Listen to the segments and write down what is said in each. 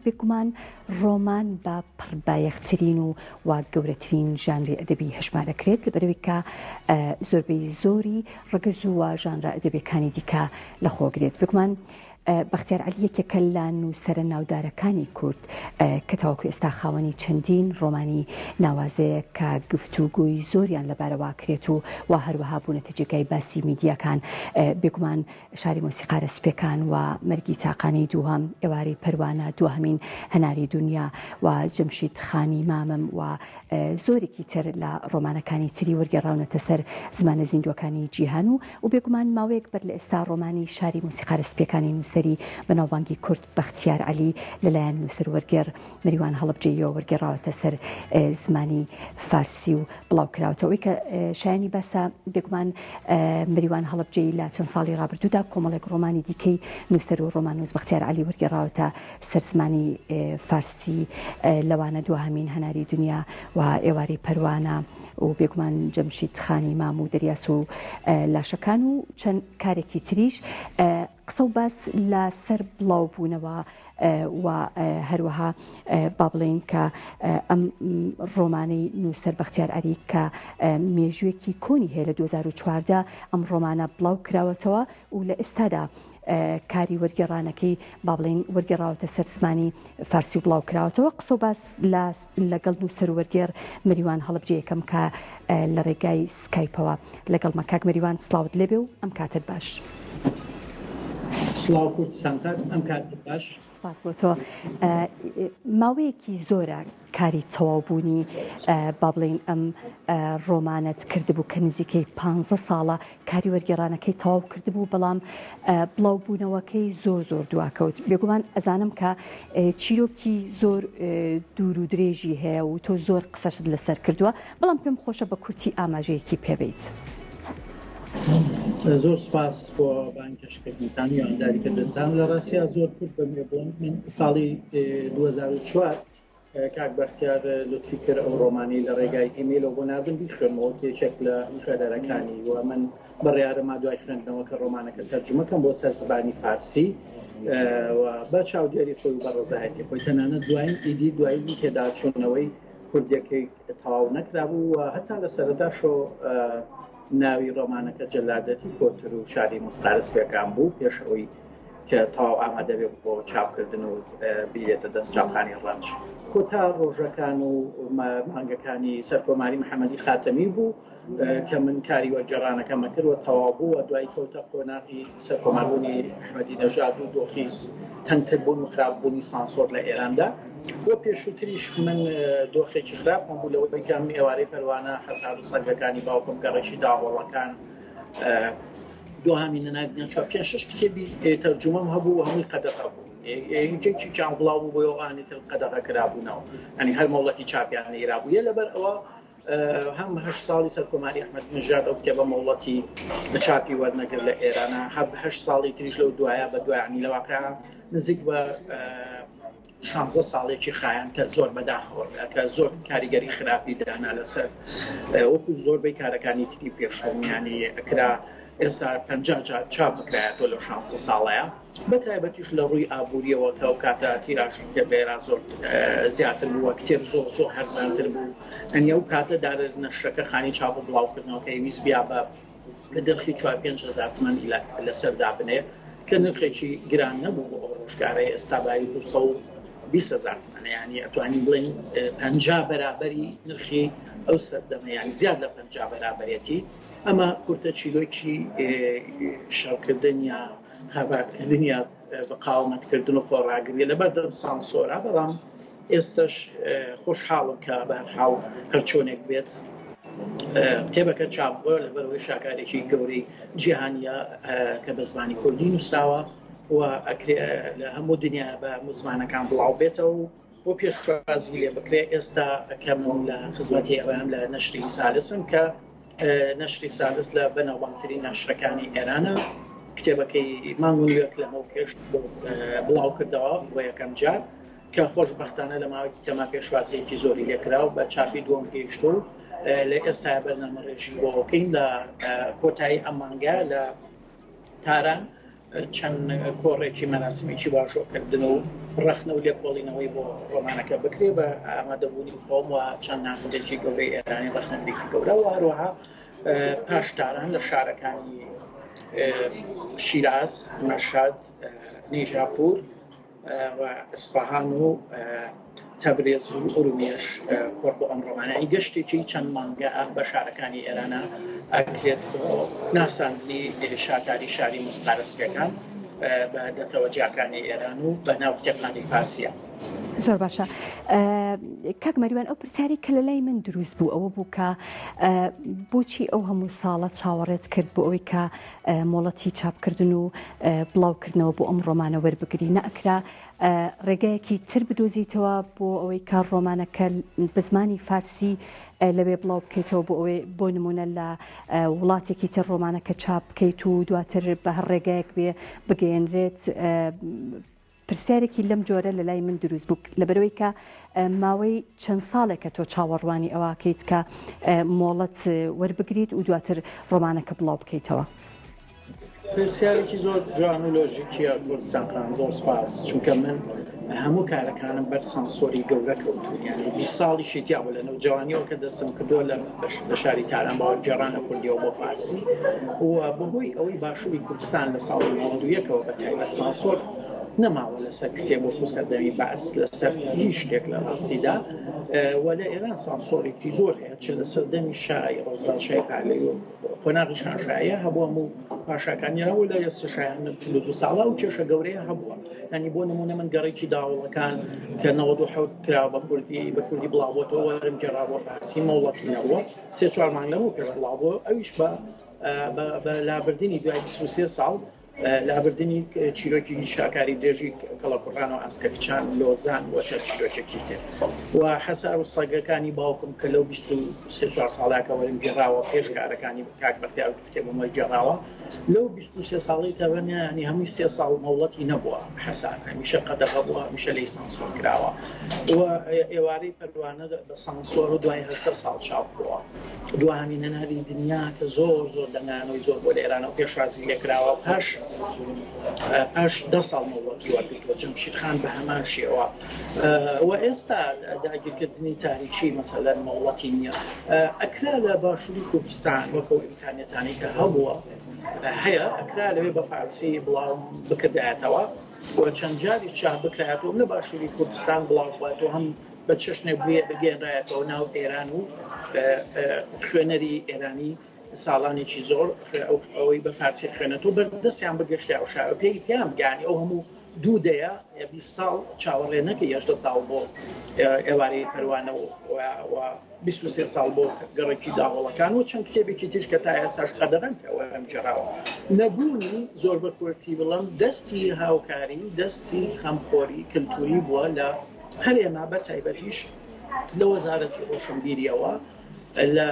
بێگومان ڕۆمان بە پڕبایەخترین و و گەورەترین ژانری ئەدەبی هەژمارەکرێت لەبەرئەوەی کە زۆربەی زۆری ڕەگەز و ژانرە ئەدەبیەکانی دیکە لەخۆگرێت. بێگومان بەختیار عەلی یەکێکە لە نووسەرە ناودارەکانی کورد کە تاوەکو ئێستا خاوەنی چەندین ڕۆمانی ناوازەیە کە گفتوگۆی زۆریان لەبارەوە کرێت و و هەروەها بوونەتە جێگای باسی میدیاکان بێگومان شاری مۆسیقارە سپیەکان و مەرگی تاقانەی دووهەم، ئێوارەی پەروانە، دواهەمین هەناری دونیا و جەمشید خانی مامم و زۆرێکی تر لە ڕۆمانەکانی تری وەرگێڕاونەتە سەر زمانە زیندووەکانی جیهان و و بێگومان ماوەیەک بەر لە ئێستا ڕۆمانی شاری مۆسیقارە سپیەکانی نووسەری بەناوبانگی کورد بەختیار عەلی لەلایەن نووسەر وەرگێڕ مەریوان هەڵەبجەییەوە وەرگێڕاوەتە سەر زمانی فارسی و بڵاوکراوەتەوە. ئەوەی کە شایانی باسە بێگومان مەریوان هەڵەبجەیی لە چەند ساڵی ڕابردوودا کۆمەڵێک ڕۆمانی دیکەی نووسەر و ڕۆماننووس بەختیار عەلی وەرگێڕاوەتە سەر زمانی فارسی لەوانە دواهەمین هەناری دنیا و ئێوارەی پەروانە و بێگومان جەمشید خانی مام و دەریاس و لاشەکان و چەند کارێکی تریش. قسە و باس لە سەر بڵاو بوونەوە و هەروەها با بڵێین کە ئەم ڕۆمانەی نووسەر بەختیار عەلی کە مێژوویەکی کۆنی هەیە لە 2014 ئەم ڕۆمانە بڵاو کراوەتەوە و لە ئێستادا کاری وەرگێڕانەکەی با بڵێین وەرگێڕاوەتە سەر زمانی فارسی و بڵاو کراوەتەوە. قسە و باس لە لەگەڵ نووسەر و وەرگێڕ مەریوان هەڵەبجە یەکەم کە لە ڕێگای سکایپەوە لەگەڵمە. کاک مەریوان سڵاوت لێبێ و ئەم کاتەت باش. سڵاو کوردستانتان ئەم کاتەت باش. سپاس بۆ تۆ. ماوەیەکی زۆرە کاری تەواو بوونی با بڵێین ئەم ڕۆمانەت کردبوو کە نزیکەی پ ساڵە کاری وەرگێڕانەکەی تەواو کردبوو بەڵام بڵاوبوونەوەکەی زۆر زۆر دواکەوت بێگومان ئەزانم کە چیرۆکی زۆر دوور و درێژی هەیە و تۆ زۆر قسەشت لەسەر کردووە بەڵام پێم خۆشە بە کورتی ئاماژەیەکی پێبیت. زۆر سپاس بۆ بانگهێشتکردنتان و یانداریکردنتان لە ڕاستیا زۆر کورت بەمێ بوون من ساڵی 2004 کاک بەختیار لوتفی کرد ئەو ڕۆمانەی لە ڕێگای ئیمەیلەوە بۆ ناردم بیخوێنمەوە کە یەکێک لە خوێنەرەکانی و من بڕیارەما دوای خوێندنەوە کە ڕۆمانەکە تەرجومە کەم بۆ سەر زبانی فارسی و بە چاودێری خۆی و بە ڕەزایەتی خۆی تەنانەت دوایین ئیدی دوایین تێداچوونەوەی کوردیەکەی تەواو نەکرابوو و هەتا لە سەرەتاشۆ ناوی ڕۆمانەکە جەلادەتی کۆتر و شاری مۆسقارە سپیەکان بوو پێش ئەوەی کە تەواو ئامادە بێت بۆ چاپکردن و بیرێتە دەست چاپخانی ڕەنج. کۆتا ڕۆژەکان و مانگەکانی سەرکۆماری محەمەدی خاتەمی بوو کە من کاری وەرگێڕانەکەمە کرد و تەواو بوو و دوای کەوتە قۆناغی سەرکۆماربوونی ئەحمەدی نەژاد و دۆخی تەنگتر بوون و خراپبوونی سانسۆر لە ئێراندا و پێشووتریش من دۆخێکی خراپم بوو لەوەی کە ئێوارەی پەروانە حەسار و سەگەکانی باوکم گەڕێکی داهۆڵەکان دوهەمین نەناردنە چوار پێنج شەش کتێبی تەرجومەم هەبوو و هەمووی قەدەغە بوون یەکێکیان بڵاو بوو بۆ ئەوانی تر قەدەغە کرابوونەوە ئەنی هەر مۆڵەتی چاپیان نەیرابوو یە لەبەر ئەوە هەم هەشت ساڵی سەرکۆماری ئەحمەد نژاد ئەو کتێبە مۆڵەتی چاپی وەرنەگر لە ئێرانە هەر هەشت ساڵی تریش لەو دوایە بە دوایانی لە واقع نزیک بە شانزە ساڵێکی خایان کە زۆر بەداخەوە کە زۆر کاریگەری خراپی دانا لەسەر وەکو زۆربەی کارەکانی تری پێشووم یانی ئەکرا ئێستا 50 جار چاپ بکرایەتەوە لەو شانزە ساڵەیە بە تایبەتیش لە ڕووی ئابووریەوە کە ئەو کاتە تیراژی کتێب لە ئێران زۆر زیاتر بووە کتێب زۆر زۆر هەرزانتر بوو ئەنی ئەو کاتە دارە نەشرەکە خانی چاپ و بڵاوکردنەوەکەی ویست بیا بە لە نرخی چوار 5000 تمەن لەسەر دابنێ کە نرخێکی گران نەبوو بۆ ئەو ڕۆژگارەی ئێستا بایی 220 هەزار تمەنە یانی ئەتوانین بڵێین 50 بەرابەری نرخی ئەو سەردەمە یانی زیاد لە 50 بەرابەرێتی ئەمە کورتە چیرۆکی شەڕکردن یا خەباتکردن یا مقاومەتکردن و خۆڕاگریە لەبەردەم سانسۆرا بەڵام ئێستەش خۆشحاڵم کە بەهەرحاڵ هەرچۆنێک بێت کتێبەکە چاپ بووە لەبەرئەوەی شاکارێکی گەورەی جیهانیە کە بە زمانی کوردی نووسراوە و ئەکرێ لە هەموو دنیا بە هەموو زمانەکان بڵاو بێتەوە و پێشوازی لێ بکرێ ئێستا کە من لە خزمەتی ئەوەیان لە نەشری سالسم کە نەشری سالس لە بەناوبانگترین ناشرەکانی ئێرانە کتێبەکەی مانگ و نیوێک لەمەو پێش بڵاو کردەوە بۆ یەکەم جار کە خۆشبەختانە لە ماوەیەکی کەما پێشوازییەکی زۆری لێکرا و بە چاپی دووەم گەیشت و لە ئێستایا بەرنامەڕێژی بۆ ئەکەین لە کۆتایی ئەم مانگە لە تاران. چەند کۆڕێکی مەراسیمێکی واژۆکردن و ڕەخنە و لێکۆڵینەوەی بۆ ڕۆمانەکە بکرێ بە ئامادەبوونی خۆم و چەند ناقدێکی گەورەی ئێرانی ڕەخنەگرێکی گەورە و هەروەها پاش تاران لە شارەکانی شیراز، مەشهەد، نیژاپور و ئیسفەهان و تەبرێز و ئورومیەش کۆڕ بۆ ئەم ڕۆمانە ئی گەشتێکی چەند مانگە بە شارەکانی ئێرانە ئەکرێت بۆ ناساندنی شاکاری شاری مۆسقارە سپیەکان بە نەتەوە جیاکانی ئێران و بە ناو کتێبخانەی فارسیە. زۆر باشە کاک مەریوان ئەو پرسیاری کە لە لای من دروست بوو ئەوە بوو کە بۆچی ئەو هەموو ساڵە چاوەڕێت کرد بۆ ئەوەی کە مۆڵەتی چاپکردن و بڵاوکردنەوە بۆ ئەم ڕۆمانە وەربگری نەئەکرا ڕێگایەکی تر بدۆزیتەوە بۆ ئەوەی کە ڕۆمانەکە بە زمانی فارسی لەوێ بڵاو بکەیتەوە بۆ ئەوەی بۆ نمونە لە وڵاتێکی تر ڕۆمانەکە چاپ بکەیت و دواتر بە هەر ڕێگایەک بێ بگەیەنرێت پرسیارێکی لەم جۆرە لە لای من دروست بوو لەبەرەوەی کە ماوەی چەند ساڵێکە تۆ چاوەڕوانی ئەوەکەیت کە مۆڵەت وەربگریت و دواتر ڕۆمانەکە بڵاو بکەیتەوە. پرسیارێکی زۆر جوان و لۆژیکیە کوردستان خان زۆر سپاس چونکە من هەموو کارەکانم بەر سانسۆری گەورە کەوتون یعنی 20 ساڵیشی تیا بوو لە نەوجەوانیەوە کە دەستم کردووە لە لە شاری تاران بە وەرگێڕان لە کوردیەوە بۆ فارسی و بەهۆی ئەوەی باشووری کوردستان لە ساڵی 91ەوە بە تایبەت سانسۆر نەماوە لەسەر کتێب وەکو سەردەمی بەعس لەسەر هیچ شتێک لە ڕاستیدا و لە ئێران سانسۆرێکی زۆر هەیە چ لە سەردەمی شای ڕەزا شای پالەوی و قۆناغی شانشایە هەبووە هەموو پاشاکانی ئێران و لە ئێستا شایان 42 ساڵە و کێشە گەورەیە هەبووە یعنی بۆ نمونە من گەڕێکی داوڵەکان کە 97 کراوە بە کوردی بە کوردی بڵاوبووەتەوە وەرم گێڕا بۆ فارسی مۆڵەتی نەبووە سێ چوار مانگ لەمەو پێش بڵاو بووە ئەویش بە بە لابردنی دوای 23 ساڵ لابردنی چیرۆکی شاکاری درێژی کەڵەکوڕان و ئاسکە کچان لۆزان و چەند چیرۆکێکی تر و حەسار و سەگەکانی باوکم کە لەو 23 چوار ساڵە کە وەرم گێڕاوە پێش کارەکانی کاک بەختیار و کتێبم وەرگێڕاوە لەو 23 ساڵەی کە ینی هەمووی سێ ساڵ مۆڵەتی نەبووە حەسار هەمیشە قەدەغە بووە هەمیشە لێی سانسۆر کراوە و ئێوارەی پەروانە بە سانسۆر و دوای هەژدە ساڵ چاپ بووە دواهەمین هەناری دنیا کە زۆر زۆر دەنگانەوەی زۆر بۆ لە ئێرانەوە پێشوازی لێکراوە پاش پاش دە ساڵ مۆڵەتی وەرگرتووە جەمشید خان بە هەمان شێوە و ئێستا داگیرکردنی تاریکی مەسەلەن مۆڵەتی نییە ئەکرا لە باشووری کوردستان وەکو ئیمکانیەتانەی کە هەبووە هەیە ئەکرا لەوێ بە فارسی بڵاو بکردایەتەوە و چەند جاری چاپ بکرایەتەوە لە باشووری کوردستان بڵاو بووایەتەوە هەم بە چەشنێک بگەیەنرایەتەوە ناو ئێران و خوێنەری ئێرانی ساڵانێکی زۆر ئەوەی بە فارسی خوێنێتەوە بەردەستیان بگەشتە ئەو شارە پێی پێیان بگانی ئەو هەموو دوو دەیە 20 ساڵ چاوەڕێ نەکەی هەشتە ساڵ بۆ ئێوارەی پەروانە و 23 ساڵ بۆ گەڕێکی داهۆڵەکان و چەند کتێبێکی تیش کە تا ئێستاش قەدەغەن کە وەرم گێڕاوە نەبوونی زۆر بە کورتی بڵم دەستی هاوکاری دەستی خەمخۆری کللتوری بووە لە هەرێمە بە تایبەتیش لە وەزارەتی ڕۆشنبیریەوە لە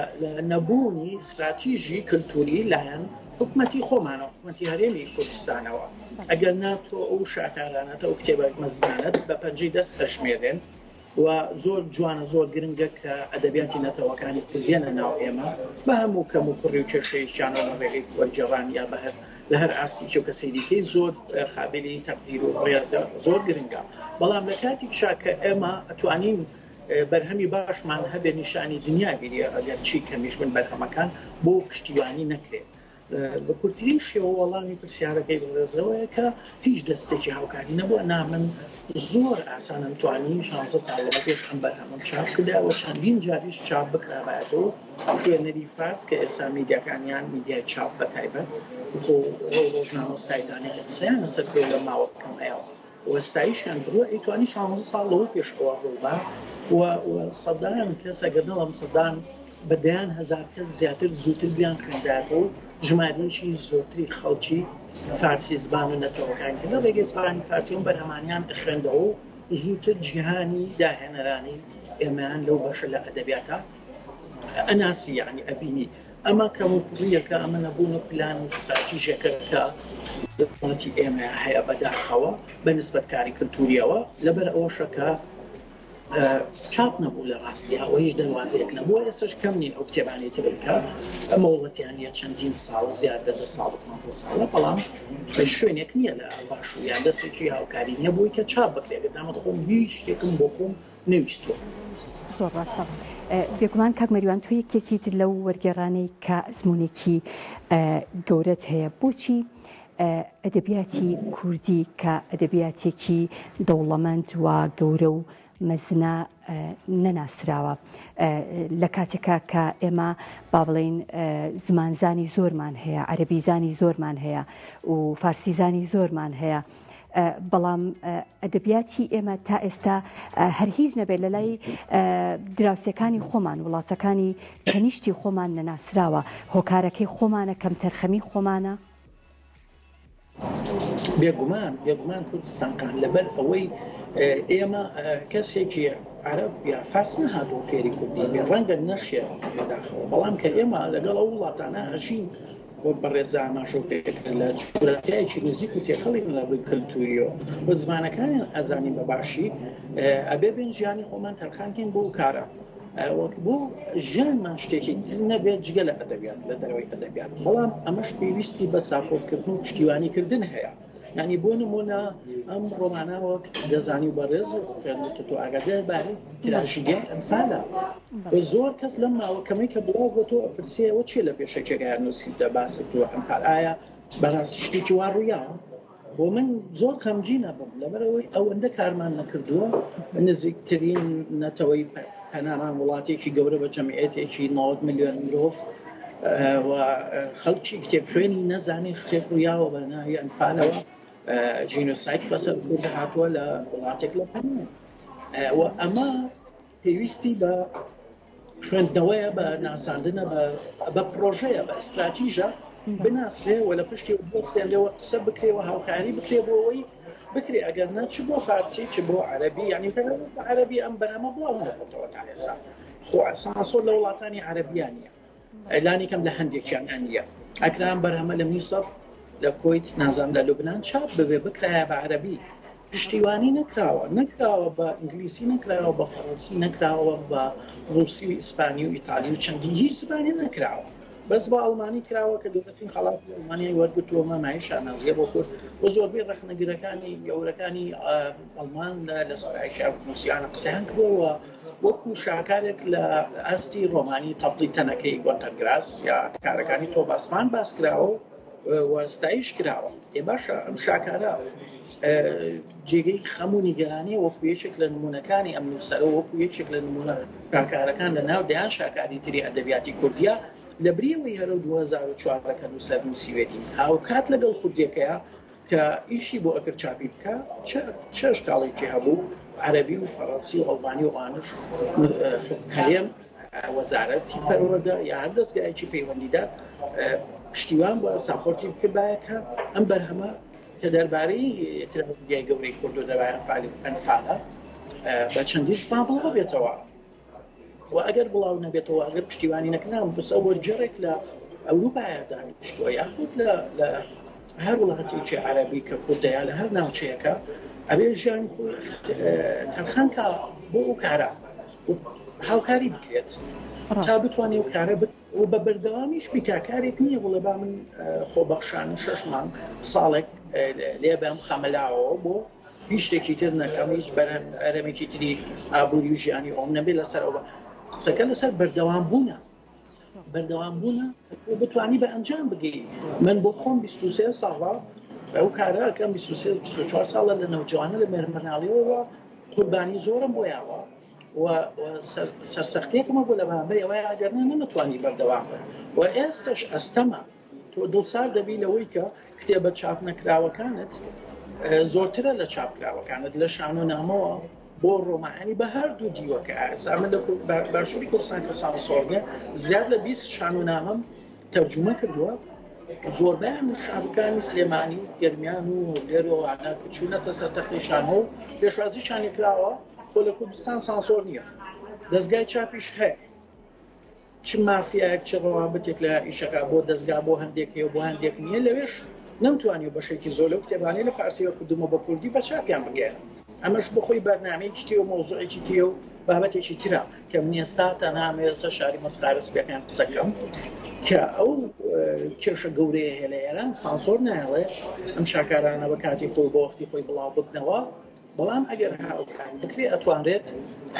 نەبوونی ستراتیژی کلتوری لایەن حکومەتی خۆمانەوە حکومەتی هەرێمی کوردستانەوە ئەگەر نا تۆ ئەو شاکارانەتە ئەو کتێبە مەزنانەت بە پەنجەی دەست ئەژمێرێن و زۆر جوانە زۆر گرنگە کە ئەدەبیاتی نەتەوەکانی تر دێنە ناو ئێمە بە هەموو کەم و کوڕی و کێشەیەکیانەوە لە ڕێگەی وەرگێڕان یا بە هەر لە هەر ئاستێکی و کە سەیریکەی زۆر قابلی تەقدیر و ڕێزە زۆر گرنگە بەڵام لە کاتێکشا کە ئێمە ئەتوانین بەرهەمی باشمان هەبێ نیشانی دنیا بیرێ ئەگەر چی کەمیش بن بەرهەمەکان بۆ پشتیوانی نەکرێت بە کورتترین شێوە وەڵامی پرسیارەکەی بەڕێزەوەیە کە هیچ دەستێکی هاوکاری نەبووە نا من زۆر ئاسانم توانی 16 ساڵ لەمە پێش ئەم بەرهەمەم چاپ کردایەوە چەندین جاریش چاپ بکرابایەتەوە خوێنەری فارس کە ئێستا میدیاکانیان میدیای چاپ بە تایبەت و ئەو ڕۆژنامە و سایتانەی کە قسەیان لەسەر کردووە لەم ماوە کەمەیە و ستایشیان کردووە ئەیتوانی شانزە ساڵ لەوە پێش ئەوە ڕووبا و سەدان کەس ئەگەر نەڵێم سەدان بە دەیان هەزار کەس زیاتر زووتر بیان خوێندایەتەوە و ژمارەیەکی زۆرتری خەڵکی فارسی زبان و نەتەوەکانی تر لە ڕێگەی زبانی فارسی ئەم بەرهەمانیان ئەخوێندەوە و زووتر جیهانی داهێنەرانی ئێمەیان لەو بەشە لە ئەدەبیاتە ئەناسی یعنی ئەبینی ئەمە کەموکوڕییەکە، ئەمە نەبوون و پلان و ستراتیژێکە کە لە وڵاتی ئێمە هەیە بەداخەوە بە نسبەت کاری کلتورییەوە، لەبەر ئەوەشە کە. چاپ نەبوو لە ڕاستیا و هیچ دەروازەیەک نەبوو، ئێستاش کەم نین ئەو کتێبانەی تر کە مۆڵەتیان نییە چەندین ساڵە زیاد لە دە ساڵ و پانزە ساڵە، بەڵام شوێنێک نییە لە باشوور یان دەستێکی هاوکاری نییە بۆی کە چاپ بکرێت، گەر دامەت خۆم هیچ شتێکم بۆ خۆم نەویستووە. زۆر ڕاستە. بێگومان کاک مەریوان تۆ یەکێکیت لەو وەرگێڕانەی کە ئەزموونێکی گەورەت هەیە، بۆچی ئەدەبیاتی کوردی کە ئەدەبیاتێکی دەوڵەمەند و گەورە و مەزنە نەناسراوە لە کاتێکا کە ئێمە با بڵێین زمانزانی زۆرمان هەیە عەرەبیزانی زۆرمان هەیە و فارسیزانی زۆرمان هەیە بەڵام ئەدەبیاتی ئێمە تا ئێستا هەر هیچ نەبێت لە لای دراوسێکانی خۆمان وڵاتەکانی تەنیشتی خۆمان نەناسراوە هۆکارەکەی خۆمانە کەمتەرخەمی خۆمانە بێگومان بێگومان کوردستانکان لەبەر ئەوەی ئێمە کەسێکی عەرەب یا فارس نەهاتووە فێری کوردی بێ ڕەنگە نەشێ بەداخەوە بەڵام کە ئێمە لەگەڵ ئەو وڵاتانە ئەژین وەک بەڕێزە ئاماژەو پێکرد لە جوگرافیایەکی نزیک و تێکەڵین لە ڕووی کەلتوریەوە و زمانەکانیان ئەزانین بە باشی ئەبێ بێن ژیانی خۆمان تەرخان کەین بۆ کارە وەک بۆ ژیانمان شتێکی تر نەبێت جگە لە ئەدەبیات لە دەرەوەی ئەدەبیات بەڵام ئەمەش پێویستی بە ساپۆرتکردن و پشتیوانیکردن هەیە یعنی بۆ نمونە ئەم ڕۆمانە وەک دەزانی و بەڕێز خوێندوتە تۆ ئاگادار بارەی تراژیدیای ئەنفالە زۆر کەس لەم ماوە کەمەی کە بڵاو بۆ تۆ ئەپرسێەوە چیە لە پێشەکیەکەیان نووسیتە باست تۆ ئەنفال ئایا بەڕاستی شتێکی وا ڕوویاوە بۆ من زۆر خەمگین ئەبم لەبەرئەوەی ئەوەندە کارمان نەکردووە نزیکترین نەتەوەی پەنامان وڵاتێکی گەورە بە جەمعیەتێکی 90 ملیۆن مرۆڤ و خەڵکی کتێب خوێنی نەزانێ شتێک ڕوویاوە بە ناوی ئەنفالەوە جینۆساید بەسەر کورد هاتووە لە وڵاتێک لە پەنا و ئەمە پێویستی بە خوێندنەوەیە بە ناساندنە بە پڕۆژەیە بە ئیستراتیژە بناسرێ و لە پشتی بۆسێنرێ و قسە بکرێ و هاوکاری بکرێ بۆ ئەوەی بکرێ ئەگەر نا چ بۆ فارسی چ بۆ عەرەبی یعنی تەنانەت بە عەرەبی ئەم بەرهەمە بڵاو نەبووەتەوە تا ئێستا خۆ سانسۆر لە وڵاتانی عەرەبیان نییە لانی کەم لە هەندێکیان نییە ئەکرا ئەم بەرهەمە لە میسڕ لە کۆیت نازانم لە لوبنان چاپ ببێ بکرایە بە عەرەبی پشتیوانی نەکراوە، نەکراوە بە ئینگلیزی نەکراوە بە فەڕەنسی نەکراوە بە ڕووسی و ئیسپانی و ئیتالی و چەندین هیچ زمانێ نەکراوە بەس بە ئەڵمانی کراوە کە گەورەترین خەڵاتی ئەڵمانیای وەرگرتووە مە مایەی شانازیە بۆ کورد و زۆربەی ڕەخنەگرەکانی گەورەکانی ئەڵمان لە ستایشی ئەو نووسیانە قسەیان کردووە وەکو شاکارێک لە ئاستی ڕۆمانی تەپڵی تەنەکەی گۆنتەر گراس یا کارەکانی تۆماس مان باس کراوە و و ستایش کراوە. ئێ باشە ئەم شاکارە جێگەی خەم و نیگەرانیە وەکو یەکێک لە نمونەکانی ئەم نووسەرە وەکو یەکێک لە نمونە شاکارەکان لە ناو دەیان شاکاری تری ئەدەبیاتی کوردیە لە بری ئەوەی هەرەو 2004 کە نووسەر نووسیوێتی هاوکات لەگەڵ کوردیەکەیە کە ئیشی بۆ ئەکرد چاپی بکا چ ئەشکاڵێکی هەبوو عەرەبی و فەڕەنسی و ئەڵمانی و ئەوانەش هەرێم وەزارەتی پەروەردە یا هەر دەزگایەکی پەیوەندیدار پشتیوان بووە ساپۆرتی بکردایە کە ئەم بەرهەمە کە دەربارەی تراژیدیای گەورەی کورد و دەربارەی ئەنفالە بە چەندین زمان بڵاو بێتەوە و ئەگەر بڵاو نەبێتەوە ئەگەر پشتیوانی نەکرا بەس ئەو وەرگێڕێک لە ئەوروپایە دانیشتووە یاخود لە لە هەر وڵاتێکی عەرەبی کە کوردە یا لە هەر ناوچەیەکە ئەبێ ژیانی خۆی تەرخان کا بۆ ئەو کارە هاوکاری بکرێت تا بتوانێت ئەو کارە و بە بەردەوامیش بیکا کارێک نییە بڵێ با من خۆبەخشانە شەش مانگ ساڵێک لێ بەم خەمەلاوەوە بۆ هیچ شتێکی تر نەکەم هیچ بەرهەمێکی تری ئابووری و ژیانی ئەوم نەبێ لەسەر ئەوە قسەکە لەسەر بەردەوام بوونە بەردەوام بوونە تۆ بتانی بە ئەنجام بگەی من بۆ خۆم 23 ساڵە ئەو کارە ئەکەم 23 24 ساڵە لە نەوجوانە لە مێرمناڵیەوە قوربانی زۆرم بۆ یاوە و سەرسەختیەکەمە بۆ لە بەرامبەر ئەوەیە ئەگەر نا نەمەتوانی بەردەوام بم و ئێستش ئەستەمە تۆ دڵسارد دەبی لەوەی کە کتێبە چاپ نەکراوەکانت زۆرترە لە چاپکراوەکانت لە شانۆنامەوە بۆ ڕۆمانی بە هەردوو دیوەکە ئێستا من لە باشووری کوردستان کە سانسۆر نیە زیاد لە 20 شانۆنامەم تەرجومە کردووە زۆربیان شارەکانی سلێمانی و گەرمیان و هەولێر و ئەوانە کە چوونەتە سەر تەختەی شانۆ و پێشوازیشان لێکراوە خۆ لە کوردستان سانسۆر نییە دەستگای چاپیش هەیە چ مافیایەک چ ڕەوابتێک لە ئیشەکە بۆ دەستگا بۆ هەندێک هەیە بۆ هەندێک نییە لەوێش نەمتوانی بەشێکی زۆر لەو کتێبانەی لە فارسیەوە کردومە بە کوردی بە چاپیان بگەیەنم. ئەمەش بۆ خۆی بەرنامەیەکی تێ و مەوزوعێکی تێ و بابەتێکی ترە کە من ئێستا تەنها ئەمەوێ لەسەر شاری مەسقارە سپیەکان قسە بکەم کە ئەو کێشە گەورەیە هەیە لە ئێران سانسۆر نایەڵێ ئەم شاکارانە بە کاتی خۆی بۆ وەختی خۆی بڵاو ببنەوە بەڵام ئەگەر هاوکاری بکرێ ئەتوانرێت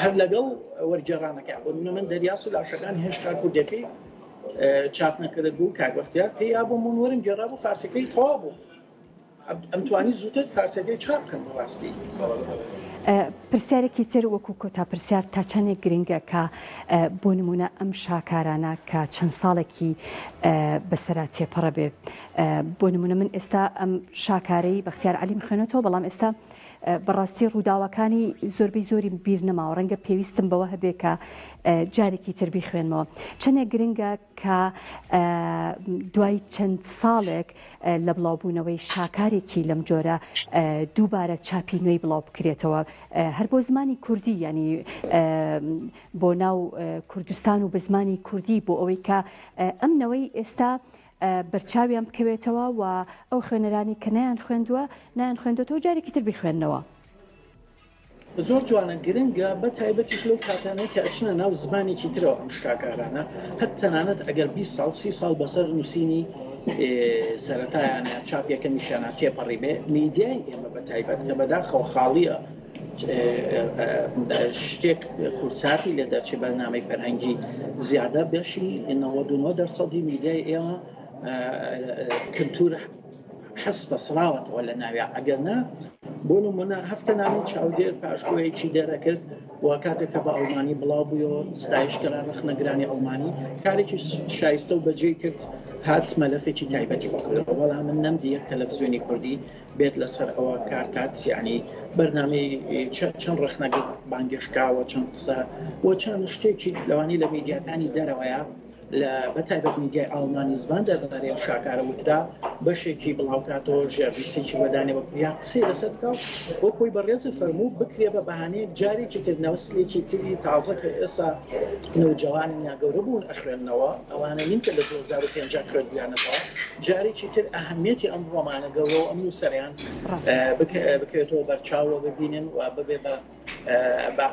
هەر لەگەڵ وەرگێڕانەکە بۆ نمونە من دەریاس و لاشەکان هێشتا کوردەکەی چاپ نەکرد بوو کاک بەختیار پێی یا بۆ من وەرم گێڕا بوو فارسەکەی تەواو بوو ئەمتوانی زووتر فارسەکەی چاپ بکەم بەڕاستی. پرسیارێکی تر وەکو کۆتا پرسیار تا چەندێک گرنگە کە بۆ نمونە ئەم شاکارانە کە چەند ساڵێکی بەسەرا تێپەڕە بێ بۆ نمونە من ئێستا ئەم شاکارەی بەختیار عەلیم خوێنێتەوە بەڵام ئێستا بەڕاستی ڕووداوەکانی زۆربەی زۆری بیر نەماوە ڕەنگە پێویستم بەوە هەبێ کە جارێکی تر بیخوێنمەوە چەندێک گرنگە کە دوای چەند ساڵێک لە بڵاوبوونەوەی شاکارێکی لەم جۆرە دووبارە چاپی نوێی بڵاو بکرێتەوە هەر بۆ زمانی کوردی ینی بۆ ناو کوردستان و بە زمانی کوردی بۆ ئەوەی کە ئەم نەوەی ئێستا بەرچاویان بکەوێتەوە و ئەو خوێنەرانی کە نەیان خوێندووە نایان خوێندوەتەوە جارێکی تر بیخوێندنەوە. زۆر جوانە گرنگە بە تایبەتیش لەو کاتانەی کە ئەچنە ناو زمانێکی ترەوە ئەم شاکارانە هەر تەنانەت ئەگەر 20 ساڵ 30 ساڵ بەسەر نووسینی سەرەتایانە چاپ یەکەمیشیانە تێپەڕی بێ میدیای ئێمە بە تایبەت کە بەداخەوە خاڵیە شتێک کورساتی لێ دەرچێ بەرنامەی فەرهەنگی زیادە بەشی 99 دەرسەدی میدیای ئێمە کللتور حەسفە سڕاوەتەوە لە ناویا ئەگەر نا بۆ نمونە هەفتە نامی چاودێر پاشکۆیەکی دەرەکرد و کاتێک کە بە ئەڵمانی بڵاو بوویەوە ستایش کرا ڕەخنەگرانی ئەڵمانی کارێکی شایستە و بەجێی کرد هات مەلەفێکی تایبەتی بۆ کردەوە بەڵام من نەمدی یەک تەلەفزیۆنی کوردی بێت لەسەر ئەوە کار کات یعنی بەرنامەی چەند ڕەخنەگر بانگێشکاوە چەند قسە و چەند شتێکی لەوانی لە میدیاکانی دەرەوەیە لە بەتایبەت میدیای ئاڵمانی زبان دەربارەی ئەم شاکارە وترا، بەشێکی بڵاوکاتەوە، ژێرنووسێکی بۆ دانێ وەک یان قسەی لەسەر بکا و وەک خۆی بەڕێزت فەرموو بکرێ بە بەهانەیەک جارێکی تر نەسلێکی تری تازە کە ئێستا نەوجەوانن یا گەورە بوون ئەخوێننەوە، ئەوانە نین کە لە 2005 خوێندوویانەتەوە، جارێکی تر ئەهەمیەتی ئەم ڕۆمانە گەورە و ئەم نووسەرەیان بکەوێتەوە بەرچاو و ببینن و ببێ بە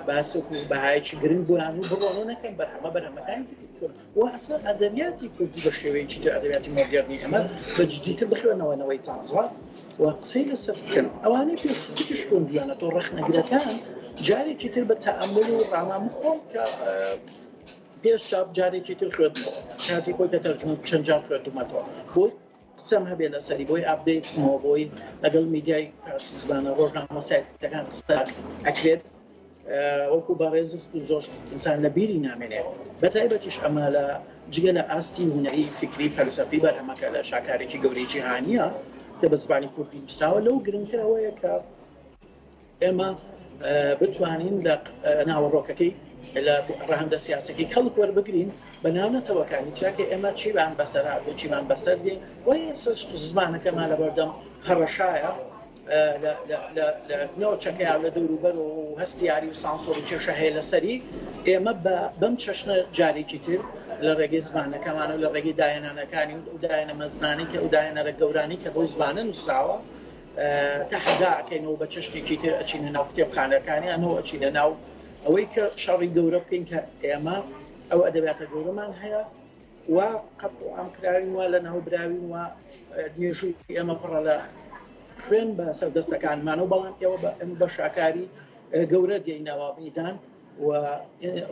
باسێک و بەهایەکی گرنگ بۆیان و بڕۆن و نەکەن بەرهەمە بەرهەمەکانی تری بکەن و ئەسڵ ئەدەبیاتی کوردی بە شێوەیەکی تر ئەدەبیاتی مۆدێرنی ئێمە بە جدیتر بخوێنەوەنەوەی تازە و قسەی لەسەر بکەن ئەوانەی پێشووتریش خوێندویانەتەوە ڕەخنەگرەکان جارێکی تر بە تەئەمول و ڕامان خۆم کە پێش چاپ جارێکی تر خوێندمەوە کاتی خۆی کە تەرجمە چەند جار خوێندومەتەوە بۆی قسەم هەبێ لەسەری بۆی update بکەمەوە بۆی لەگەڵ میدیای فارسی زمانە ڕۆژنامە سایتەکان قسە ئەکرێت وەکو بەڕێزت و زۆر ئینسان لە بیری نامێنێ بە تایبەتیش ئەمە لە جگە لە ئاستی هونەری فیکری فەلسەفی بەرهەمەکە لە شاکارێکی گەورەی جیهانیە کە بە زمانی کوردی نووسراوە لەو گرنگتر ئەوەیە کە ئێمە بتوانین لە ناوەڕۆکەکەی لە ڕەهەندە سیاسەکەی کەڵک وەربگرین بە ناو نەتەوەکانی ترا کە ئێمە چیمان بەسەر هاتووە چیمان بەسەر دێ و ئێستاش زمانەکەمان لەبەردەم هەڕەشایە لە ناوچەکەیا لە دەوروبەر و هەستیاری و سانسۆر و کێشە هەیە لەسەری ئێمە بەم چەشنە جارێکی تر لە ڕێگەی زمانەکەمان و لە ڕێگەی داهێنانەکانی و ئەو داهێنە مەزنانەی کە ئەو داهێنەرە گەورانەی کە بەو زمانە نووسراوە تەحەدا ئەکەینەوە بە چەشنێکی تر ئەچینە ناو کتێبخانەکانیانەوە ئەچینە ناو ئەوەی کە شەڕی گەورە بکەین کە ئێمە ئەو ئەدەبیاتە گەورەمان هەیە و قەتڵ عام کراوین و لە ناو براوین و مێژووی ئێمە پڕە لە خوێن بە سەردەستەکانمانەوە بەڵام ئێوە بە ئەم بە شاکاری گەورە دێینەوە میدان و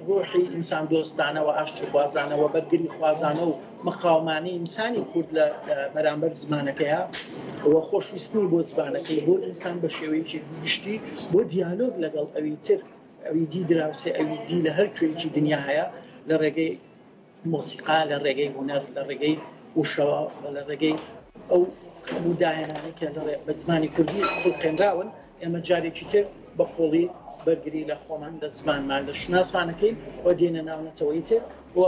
ڕۆحی ئینسان دۆستانە و ئاشتی خوازانە و بەرگری خوازانە و مقاومانەی ئینسانی کورد لە بەرامبەر زمانەکەیە و خۆشویستنی بۆ زمانەکەی بۆ ئینسان بە شێوەیەکی گشتی بۆ دیالۆگ لەگەڵ ئەوی تر ئەوی دی دراوسێ ئەوی دی لە هەر کوێیەکی دنیا هەیە لە ڕێگەی مۆسیقا، لە ڕێگەی هونەر، لە ڕێگەی وشەوە و لە ڕێگەی ئەو هەموو داهێنانەی کە لە بە زمانی کوردی خوڵقێنراون، ئێمە جارێکی تر بە قووڵی بەرگری لە خۆمان، لە زمانمان، لە شوناسمان ئەکەین و دێینە ناو نەتەوەی تر و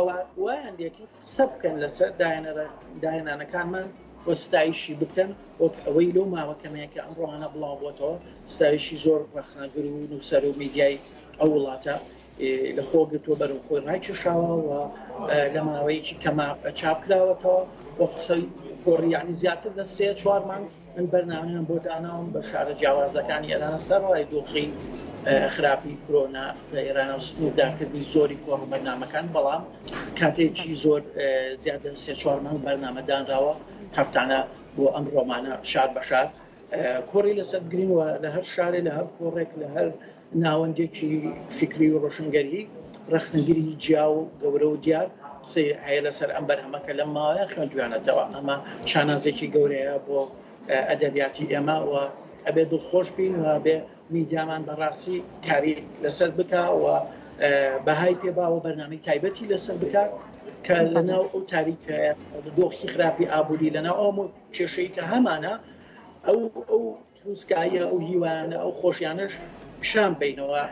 وایان لێکەین قسە بکەن لەسەر داهێنانەکانمان و ستایشی بکەن وەک ئەوەی لەو ماوە کەمەیە کە ئەم ڕۆمانە بڵاو بۆتەوە ستایشی زۆر ڕەخنەگر و نووسەر و میدیای ئەو وڵاتە لە خۆ گرتووە بەرەو خۆی ڕایکێشاوە و لە ماوەیەکی کەما چاپ کراوەتەوە و قسەی. کۆڕی یعنی زیاتر لە سێ چوار مانگ من بەرنامەیان بۆ داناوم بە شارە جیاوازەکانی ئێرانە سەرەڕای دۆخی خراپی کرۆنا لە ئێرانە و سنووردارکردنی زۆری کۆڕ و بەرنامەکان بەڵام کاتێکی زۆر زیاتر سێ چوار مانگ بەرنامە دانراوە هەفتانە بۆ ئەم ڕۆمانە شار بە شار کۆڕی لەسەر بگرین و لە هەر شارێ لە هەر کۆڕێک لە هەر ناوەندێکی فیکری و ڕۆشنگەری ڕەخنەگری جیا و گەورە و دیار قسەی هەیە لەسەر ئەم بەرهەمە کە لەم ماوەیە خوێندویانەتەوە. ئەمە شانازێکی گەورەیە بۆ ئەدەبیاتی ئێمە و ئەبێ دڵخۆش بین و ئەبێ میدیامان بەڕاستی کاری لەسەر بکا و بەهای پێ با و بەرنامەی تایبەتی لەسەر بکا کە لەناو ئەو تاریکایە دۆخی خراپی ئابووری لەناو ئەو کێشەی کە هەمانە ئەو ئەو تروسکاییە، ئەو هیوایانە، ئەو خۆشیانەش پیشان بەینەوە،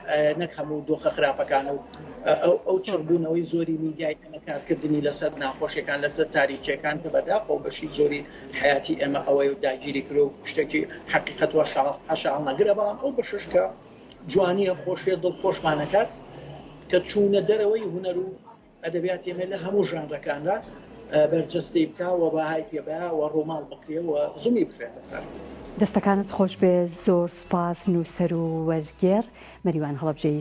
نەک هەموو دۆخە خراپەکان و ئەو چڕبوونەوەی زۆری میدیای ئێمە کارکردنی لەسەر ناخۆشیەکان، لەسەر تاریکیەکان کە بەداخەوە بەشی زۆری حەیاتی ئێمە ئەوەیە و داگیری کرد و شتێکی حەقیقەت و حاشاهەڵنەگرە، بەڵام ئەو بەشەش کە جوانیە، خۆشیە، دڵخۆشمانەکات کە چوونە دەرەوەی هونەر و ئەدەبیاتی ئێمە لە هەموو ژانرەکاندا بەرجەستەی بکا و بەهای پێ با و ڕووماڵ بکرێ و زومی بخرێتە سەر. دەستەکانت خۆش بێ زۆر سوپاس نووسەر و وەرگێڕ مەریوان هەڵەبجەیی.